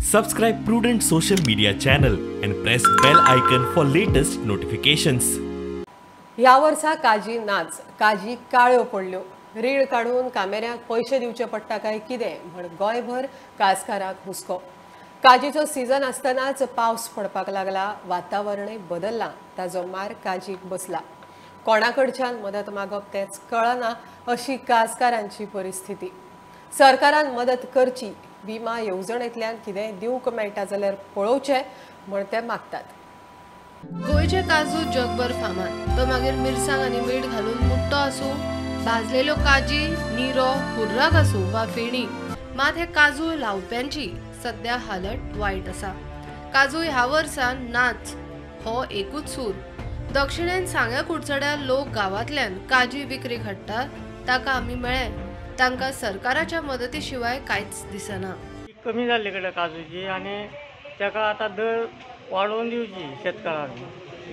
Subscribe Prudent social media channel and press bell icon for latest notifications. ह्या वर्सा काजी नाच, काजी काळ्यो पडल्यो. रीण काडून कामेऱ्यांक पयशे दिवचे पडटा काय कितें म्हण गोंयभर काजकारांक हुस्को. काजीचो सीजन आसतनाच पावस पडपाक लागला, वातावरणय बदल्लां, ताजो मार काजीक बसला. कोणाकडच्यान मदत मागप तेंच कळना अशी काजकारांची परिस्थिती. सरकारान मदत करची, विमा येवजणेंतल्यान कितें दिवंक मेळटा जाल्यार पळोवचें म्हण ते मागतात. गोंयचे काजू जगभर फामाद, तो मागीर मिरसांग आनी मीठ घालून मुट्टो आसूं, भाजलेल्यो काजी, निरो, हुर्राक आसूं वा फेणी, मात हे काजू लावप्यांची सद्या हालत वायट आसा. काजू ह्या वर्सा नाच हो एकूच सूर. दक्षिणेन सांग्या कुडचड्यार लोक गांवांतल्यान काजी विक्रीक हाडटात, ताका आमी मेळ्ळे. तांकां सरकाराच्या मदती शिवाय कांयच दिसना. कमी जाल्ले कडेन काजूची आनी ताका आतां दर वाडोवन दिवची शेतकारांक,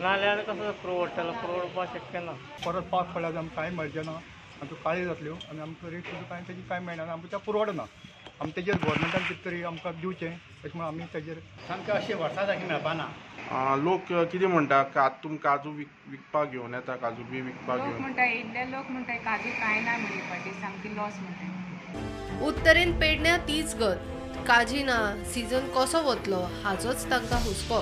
नाजाल्यार कसो परवडटलो, परवडपाक शक्य ना. परत पावस पडल्यार आमकां कांय मेळचें ना, आमच्यो काळ्यो जातल्यो आनी आमकां रेट सुद्दां कांय तेजी कांय मेळना, आमकां त्या पुरवडना. आमी तेजेर गव्हर्मेंटान कितें तरी आमकां दिवचें अशें म्हणून आमी तेजेर सामकें अशें वर्सा सारकें मेळपाना. लोक कितें म्हणटा, तुम काजू विकपाक घेवन येता, काजू बी विकपाक घेवन म्हणटा, येयल्ले लोक म्हणटा काजू कांय ना म्हण फाटी सामकी लॉस म्हणटा. उत्तरेन पेडण्या तीच गत, काजी ना, सीजन कसो वतलो हाचोच तांकां हुस्को.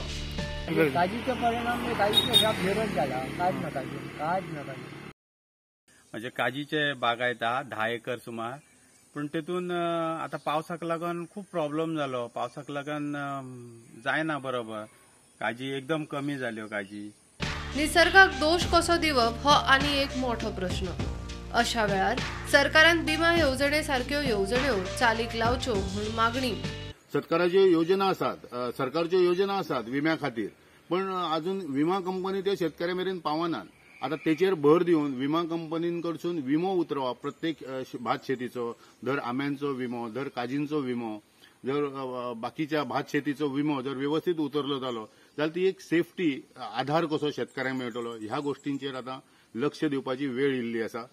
काजीचो परिणाम काजीचो शाप झिरोच जाला, कांयच ना काजू, कांयच ना काजू. म्हणजे काजीचे बागायता 10 एकर सुमार, पूण तेतून आतां पावसाक लागून खूब प्रॉब्लम जालो. पावसाक लागून जायना बरोबर, काजी एकदम कमी जाल्यो. काजी निसर्गाक दोश कसो दिवप हो आनी एक मोठो प्रश्न. अशा वेळार सरकारान विमा येवजणे सारक्यो येवजण्यो चालीक लावच्यो म्हूण मागणी. सरकाराच्यो योजना आसात, सरकारच्यो योजना आसात विम्या खातीर, पण अजून विमा कंपनी ते शेतकऱ्या मेरेन पावनात. आतां तेचेर भर दिवन विमा कंपनींकडसून विमो उतरोवप, प्रत्येक भात शेतीचो, धर आंब्यांचो विमो, धर काजींचो विमो, जर बाकीच्या भात शेतीचो विमो जर वेवस्थीत उतरलो जालो जाल्यार ती एक सेफ्टी आधार कसो शेतकऱ्यांक मेळटलो. ह्या गोष्टींचेर आतां लक्ष दिवपाची वेळ इल्ली आसा.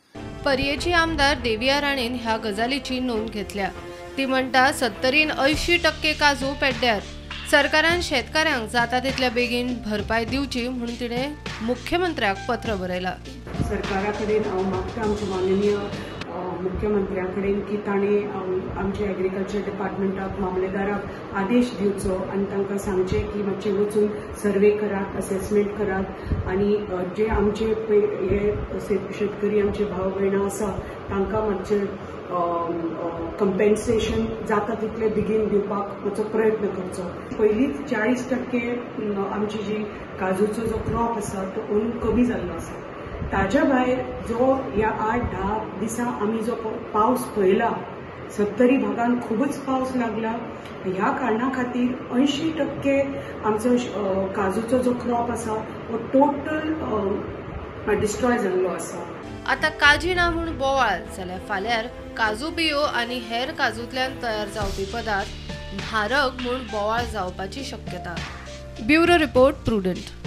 पर्येची आमदार देविया राणेन ह्या गजालीची नोंद घेतल्या. ती म्हणटा 70-80% काजू पेड्ड्यार. सरकारान शेतकऱ्यांक जाता तितल्या बेगीन भरपाय दिवची म्हणून तिणें मुख्यमंत्र्याक पत्र बरयलां. सरकारा कडेन हांव मागता, आमच्या माननीय मुख्यमंत्र्या कडेन, की ताणें आमच्या एग्रीकल्चर डिपार्टमेंटाक, मामलेदाराक आदेश दिवचो आनी तांकां सांगचें की मातशें वचून सर्वे करात, असेसमेंट करात आनी जे आमचे हे शेतकरी आमचे भाव भयणां आसा तांकां मातशें कंपेन्सेशन जाता तितले बेगीन दिवपाक मातसो प्रयत्न करचो. पयलींच 40% आमची जी काजूचो जो क्रॉप आसा तो अंदू कमी जाल्लो आसा. ताज्या भायर जो ह्या 8-10 दिसा आमी जो पावस पळयला, 70 भागान खूबच पावस लागला, ह्या कारणा खातीर 80% आमचो काजूचो जो क्रॉप आसा तो टोटल डिस्ट्रॉय जाल्लो आसा. आतां काजी ना म्हूण बोवाळ जाल्यार फाल्यार काजू बियो आनी हेर काजूंतल्यान तयार जावपी पदार्थ म्हारग म्हूण बोवाळ जावपाची शक्यता. Bureau report, Prudent.